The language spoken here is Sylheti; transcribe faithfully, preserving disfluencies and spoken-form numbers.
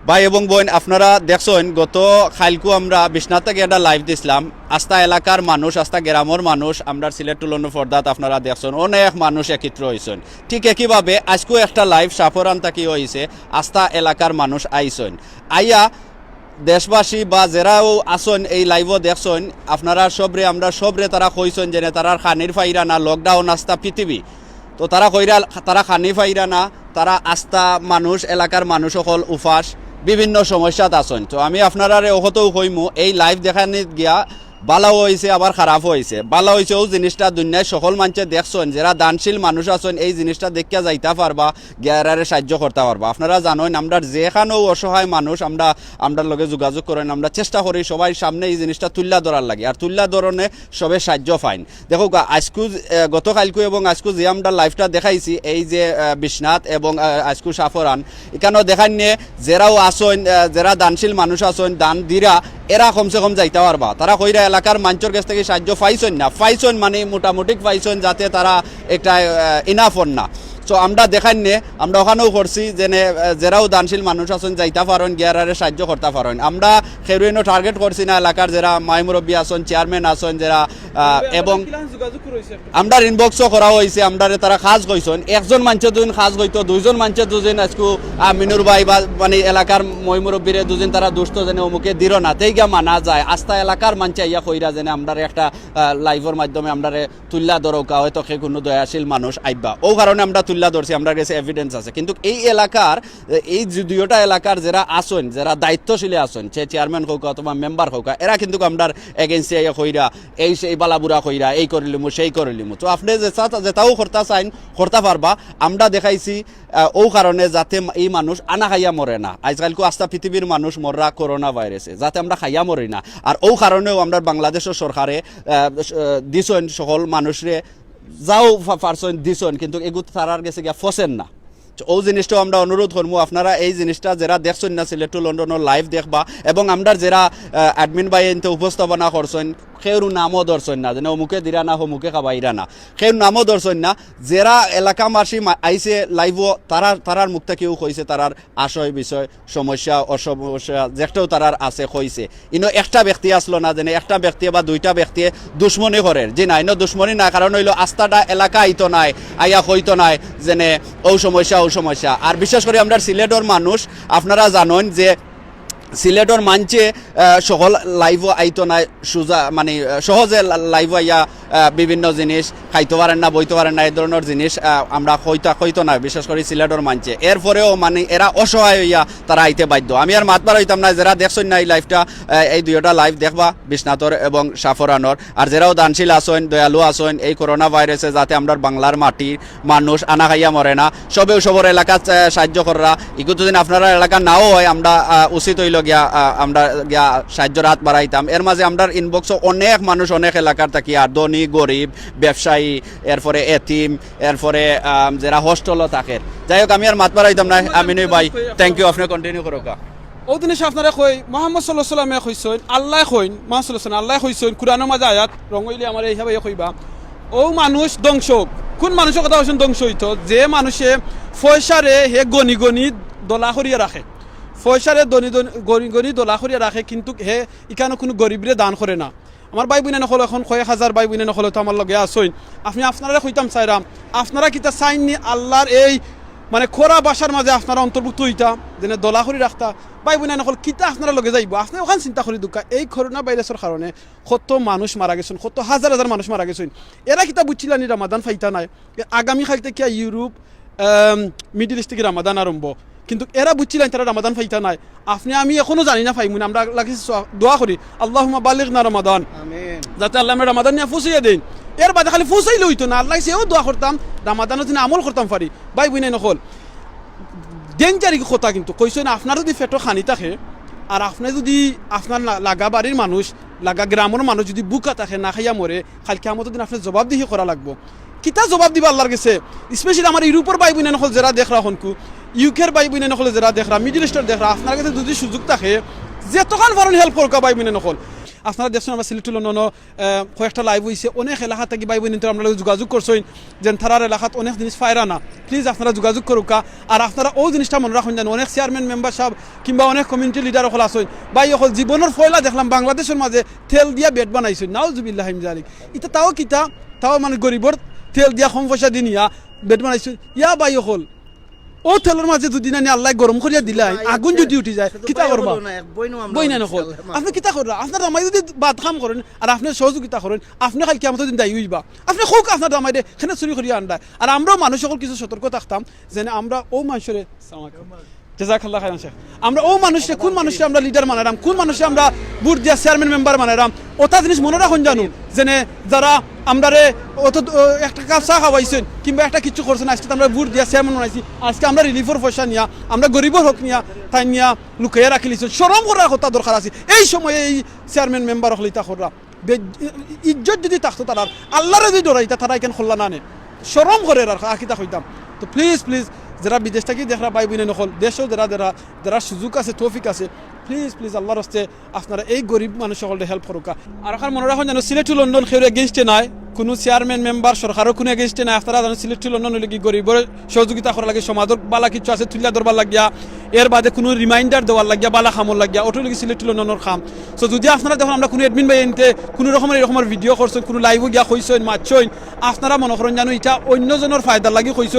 ভাই এবং বইন, আপনারা দেখছইন, গত কাইলকু আমরা বিশ্বনাথ থাকি একটা live দিছলাম। আস্তা এলাকার মানুষ, আস্তা গ্রামর মানুষ, আমরার সিলেট টুলনর পর্দাত আপনারা দেখছইন, অনেক মানুষ একত্র অইছইন। ঠিক একইভাবে আইজকু একটা live শাহপরান থাকি অইছে, আস্তা এলাকার মানুষ আইছইন, আইয়া দেশবাসী বা যেরাও আছইন এই live-ও দেখছইন, আপনারা সবরে, আমরা সবরে তারা কইছইন যে তারার খানির ফাইরা না, lockdown আস্তা পৃথিবী। তো তারা কইরা, তারা খানি ফাইরা না, তারা আস্তা মানুষ, এলাকার মানুষ অকল উপাস, বিভিন্ন সমস্যাত আছইন। তো আমি আপনারারে অখতও কইমু, এই live দেখানিত গিয়া ভালাও অইছে, আবার খারাপও অইছে। ভালা অইছে অউ জিনিসটা দুনিয়ার সকল মানষে দেখছইন, যেরা দানশীল মানুষ আছইন, এই জিনিসটা দেখিয়া যাইতা পারবা, গিয়া এরারে সাহায্য করতা পারবা। আপনারা জানইন, আমরার যেখানও অসহায় মানুষ, আমরা, আমরার লগে যোগাযোগ করইন, আমরা চেষ্টা করি সবার সামনে এই জিনিসটা তুলিয়া ধরার লাগি, আর তুলিয়া ধরনে সবে সাহায্য পাইন। দেখউক্কা, আইজকু, আহ, গতকাইলকু এবং আইজকু যে আমরা live-টা দেখাইছি, এই যে, আহ, বিশ্বনাথ এবং, আহ, আইজকু শাহপরান, ইখানও দেখাইন নে, যেরাও আছইন, আহ, যেরা দানশীল মানুষ আছইন, দান দিরা, এরা কমসে কম যাইতা পারবা। তারা কইরা এলাকার মানষর গেছ থাকি সাহায্য পাইছইন না, পাইছইন মানে মোটামুটি পাইছইন, যাতে তারা একটা, আহ, enough অর না। So আমরা দেখাইন নে, আমরা অখানও করছি যেনে, আহ, যেরাও দানশীল মানুষ আছইন, যাইতা পারইন, গিয়া এরারে সাহায্য করতা পারইন। আমরা কেউরে ইনো target করছি না, এলাকার যেরা মাই মুরব্বি আছইন, চেয়ারম্যান আছইন, যেরা, আহ, এবং আমরার inbox-ও করা অইছে, আমরারে তারা কাজ কইছইন। একজন মানষে দুইজন কাজ কইতো, দুইজন মানষে দুইজন আইজকু, আহ, মিনুর ভাই বা মানে এলাকার ময় মুরব্বিরে দুইজন তারা দুষতো যেনে অমুকে দিরো না, তেইগা মানা যায়। আস্তা এলাকার মানষে আইয়া কইরা যেনে আমরারে একটা, আহ, live-র মাধ্যমে আমরারে তুলিয়া ধরউক্কা, হয়তো কে কুনু দয়াশীল মানুষ আইবা। অউ কারণে আমরা তুলিয়া ধরছি, আমরার গেছে evidence আছে। কিন্তু এই এলাকার, এই যে দুইওটা এলাকার যেরা আছইন, যেরা দায়িত্বশীলে আছইন, সে চেয়ারম্যান কউক্কা অথবা মেম্বার কউক্কা, এরা কিন্তু আমরার against-এ আইয়া কইরা, এই সেই বালাবুরা কইরা, এই করিলিমু, সেই করিলিমু। তো আপনে যেটা, যেটাও করতা চাইন, করতা পারবা। আমরা দেখাইছি, আহ, অউ কারণে যাতে মা-, এই মানুষ আনা খাইয়া মরে না। আইজকাইলকু আস্তা পৃথিবীর মানুষ মররা করোনা ভাইরাসে, যাতে আমরা খাইয়া মরি না। আর অউ কারণেও আমরার বাংলাদেশর সরকারে, আহ, স-, আহ, দিছইন সকল মানুষরে, যাও ফা-, পারছইন দিছইন, কিন্তু এগু তারার গেছে গিয়া ফসের না। তো অউ জিনিসটাও আমরা অনুরোধ করমু, আপনারা এই জিনিসটা যেরা দেখছইন না সিলেট টু লন্ডনর live দেখবা, এবং আমরার যেরা, আহ, admin ভাইয়াইন্তে উপস্থাপনা করছইন, কেউর নামও ধরছইন না, যেনে অমুকে দিরা না, হমুকে খাবাইরা না, কেউর নামও ধরছইন না। যেরা এলাকাবাসী মা-, আইছে live-ও, তারার, তারার মুখ থাকিও কইছে, তারার আশয় বিষয়, সমস্যা, অসমস্যা, যেটাও তারার আছে কইছে। ইনো একটা ব্যক্তি আছলো না, যেনে একটা ব্যক্তি বা দুইটা ব্যক্তি দুশমনি করের। জি না, ইনো দুশমনি না, কারণ অইলো আস্তাটা এলাকা আইতো নায়, আইয়া কইতো নায়, যেনে অউ সমস্যা, অউ সমস্যা। আর বিশেষ করি আমরার সিলেটর মানুষ, আপনারা জানইন যে সিলেটর মানষে, আহ, সকল live-ও আইতো নায়, সুজা, মানে, আহ, সহজে লা-, live-ও আইয়া, আহ, বিভিন্ন জিনিস খাইতো পারের না, বইতো পারের না, এই ধরনর জিনিস, আহ, আমরা কইতা, কইতো নায়, বিশেষ করি সিলেটর মানষে। এরপরেও মানে এরা অসহায় অইয়া তারা আইতে বাধ্য। আমি আর মাত বাড়াইতাম না, যেরা দেখছইন না এই live-টা, আহ, এই দুইওটা live দেখবা, বিশ্বনাথর এবং শাহপরানর। আর যেরাও দানশীল আছইন, দয়ালু আছইন, এই করোনা ভাইরাসে যাতে আমরার বাংলার মাটির মানুষ আনা খাইয়া মরে না, সবেউ সবর এলাকাত, আহ, সাহায্য কররা। ইগু যদি আপনারার এলাকা নাও অয়, আমরা, আহ, উচিত অইলো গিয়া, আহ, আমরা গিয়া সাহায্যর আত বাড়াইতাম। এর মাঝে আমরার inbox-ও অনেক মানুষ, অনেক এলাকার থাকিয়া, ধনী, গরিব, ব্যবসায়ী, এরপরে এতিম, এরপরে, আহ, যেরা hostel-ও থাকের। যাই হোক, আমি আর মাত বাড়াইতাম না, আমিনুল ভাই, thank you, আপনে continue করউক্কা। অউ জিনিস আপনারে কই, মোহাম্মদ সাল্লাল্লাহু আলাইহি ওয়াসাল্লামে কইছইন, আল্লায় কইন, মোহাম্মদ সাল্লাল্লাহু আলাইহি ওয়াসাল্লামে, আল্লায় কইছইন, কুরআনর মাঝে আয়াত, রং অইলে আমারে হিসাবে কইবা। অউ মানুষ ধ্বংস অউক। কুন মানুষর কথা কইছইন ধ্বংস অইতো? যে মানুষে পয়সারে হে গনি গনি দলা করিয়া রাখে, পয়সারে ধনী ধনী গনি গনি দলা করিয়া রাখে, কিন্তু হে ইখানো কুনু গরিবরে দান করে না। আমার ভাই বইনাইন অকল, অখন কয়েক হাজার ভাই বইনাইন অকল তো আমার লগে আছইন। আমি আপনারারে কইতাম চাইরাম, আপনারা কিতা চাইননি আল্লার এই মানে খরা বাসার মাঝে আপনারা অন্তর্ভুক্ত অইতা, যেনে দলা করি রাখতা? ভাই বইনাইন অকল, কিতা আপনারার লগে যাইবো? আপনে অখান চিন্তা করি দেখউক্কা, এই করোনা ভাইরাসর কারণে কত মানুষ মারা গেছইন, কত হাজার হাজার মানুষ মারা গেছইন। এরা কিতা বুঝছিলানি রমাদান পাইতা নায়? এ আগামী কাইল থাকিয়া ইউরোপ, আম, Middle East থাকি রমাদান আরম্ভ। কিন্তু এরা বুঝছিলানি তারা রমাদান পাইতা নায়। আপনে আমি অখনো জানি না পাইমু নি, আমরা আল্লার গেছে সোয়া-, দোয়া করি, আল্লাহুম্মা বাল্লিগনা রমাদান। আমিন। যাতে আল্লায় আমরারে রমাদান নিয়া পৌঁছাইয়া দেইন। এর বাদে খালি পৌঁছাইলে অইতো না, আল্লার গেছে এও দোয়া করতাম, রমাদানো যেন আমল করতাম পারি। ভাই বইনাইন অকল, danger কথা কিন্তু কইছইন, আপনার যদি পেটো খানি থাকে, আর আপনে যদি আপনার লা-, লাগা বাড়ির মানুষ, লাগা গ্রামর মানুষ যদি ভুকা থাকে, না খাইয়া মরে, কাইল কিয়ামতর দিন আপনে জবাবদিহি করা লাগবো। কিতা জবাব দিবা আল্লার গেছে? Specially আমার ইউরোপর ভাই বইনাইন অকল যেরা দেখরা অখনকু, UK-র ভাই বইনাইন অকল যেরা দেখরা, Middle East-র দেখরা, আপনার গেছে যদি সুযোগ থাকে, যেতখান পারইন help করউক্কা ভাই বইনাইন অকল। আপনারা দেখছইন আমরা সিলেট টু লন্ডনও, আহ, কয়েকটা live অইছে, অনেক এলাকা থাকি ভাই বইন তো আমরার লগে যোগাযোগ করছইন, যেন তারার এলাকাত অনেক জিনিস পাইরা না। Please আপনারা যোগাযোগ করউক্কা। আর আপনারা অউ জিনিসটা মনো রাখইন জানো, অনেক চেয়ারম্যান মেম্বার সাব কিংবা অনেক community leader অকল আছইন, ভাই অকল জীবনর পয়লা দেখলাম বাংলাদেশর মাঝে তেল দিয়া bed বানাইছইন, নাউজুবিল্লাহি মিন জালিক। ইতা তাও কিতা, তাও মানে গরিবর তেল দিয়া কম পয়সা দি নিয়া bed বানাইছইন। ইয়া ভাই অকল, অউ তেলর মাঝে যুদি না নি আল্লায় গরম করিয়া দিলাইন, আগুন যুদি উঠি যায়, কিতা করবা? বইনাইন অকল, আপনে কিতা কররা? আপনার জামাই যুদি বাদ কাম করইন আর আপনে সহযোগিতা করইন, আপনে কাইল কিয়ামতর দিন দায়ী অইবা। আপনে কউক্কা আপনার জামাইরে কেনে চুরি করিয়া আনরা। আর আমরাও মানুষ অকল কিছু সতর্ক থাকতাম, যেন আমরা অউ মানষরে, আসসালামু আলাইকুম। জাযাকাল্লাহ খাইরান শেখ। আমরা অউ মানষরে, কুন মানষরে আমরা leader বানাইরাম, কুন মানষরে আমরা ভোট দিয়া চেয়ারম্যান মেম্বার বানাইরাম, অতা জিনিস মনো রাখইন জানো, যেনে যারা আমরারে অত, অ, একটা কাপ চা খাওয়াইছইন কিংবা একটা কিচ্ছু করছইন, আইজকে তো আমরা ভোট দিয়া চেয়ারম্যান বানাইছি, আইজকে আমরা relief-র পয়সা নিয়া, আমরা গরিবর হক নিয়া, তাইন নিয়া লুকাইয়া রাখিলিছইন। শরম করার কথা দরকার আছে। এই সময়ে এই চেয়ারম্যান মেম্বার অকলে ইতা কররা। বে-, ইজ্জত যুদি থাকতো তারার, আল্লারে যুদি ডরাইতা, তারা ইখান করলা না নে। শরম করের আর, আর কিতা কইতাম। তো please, please, যেরা বিদেশ থাকি দেখরা ভাই বইনাইন অকল, দেশও যেরা, যেরা, যেরা সুযোগ আছে, তৌফিক আছে, please, please, আল্লার ওয়াস্তে আপনারা এই গরিব মানুষ অকলরে help করউক্কা। আর অখান মনো রাখইন জানো, সিলেট টু লন্ডন কেউর against-এ নায়, কুনু চেয়ারম্যান মেম্বার সরকারর কুনু against-এ নায়। আপনারা জানো সিলেট টু লন্ডন অইলো কি গরিবর সহযোগিতা করার লাগি, সমাজর বালা কিচ্ছু আছে তুলিয়া ধরবার লাগিয়া, এর বাদে কুনু reminder দেওয়ার লাগিয়া, বালা কামর লাগিয়া, অটা অইলো কি সিলেট টু লন্ডনর কাম। So যুদি আপনারা দেখইন আমরা কুনু admin ভাইয়াইন্তে কুনু রকমর ই রকমর video করছইন, কুনু live-ও গিয়া কইছইন, মাতছইন, আপনারা মনো করইন জানো ইটা অইন্য জনর ফায়দার লাগি কইছইন।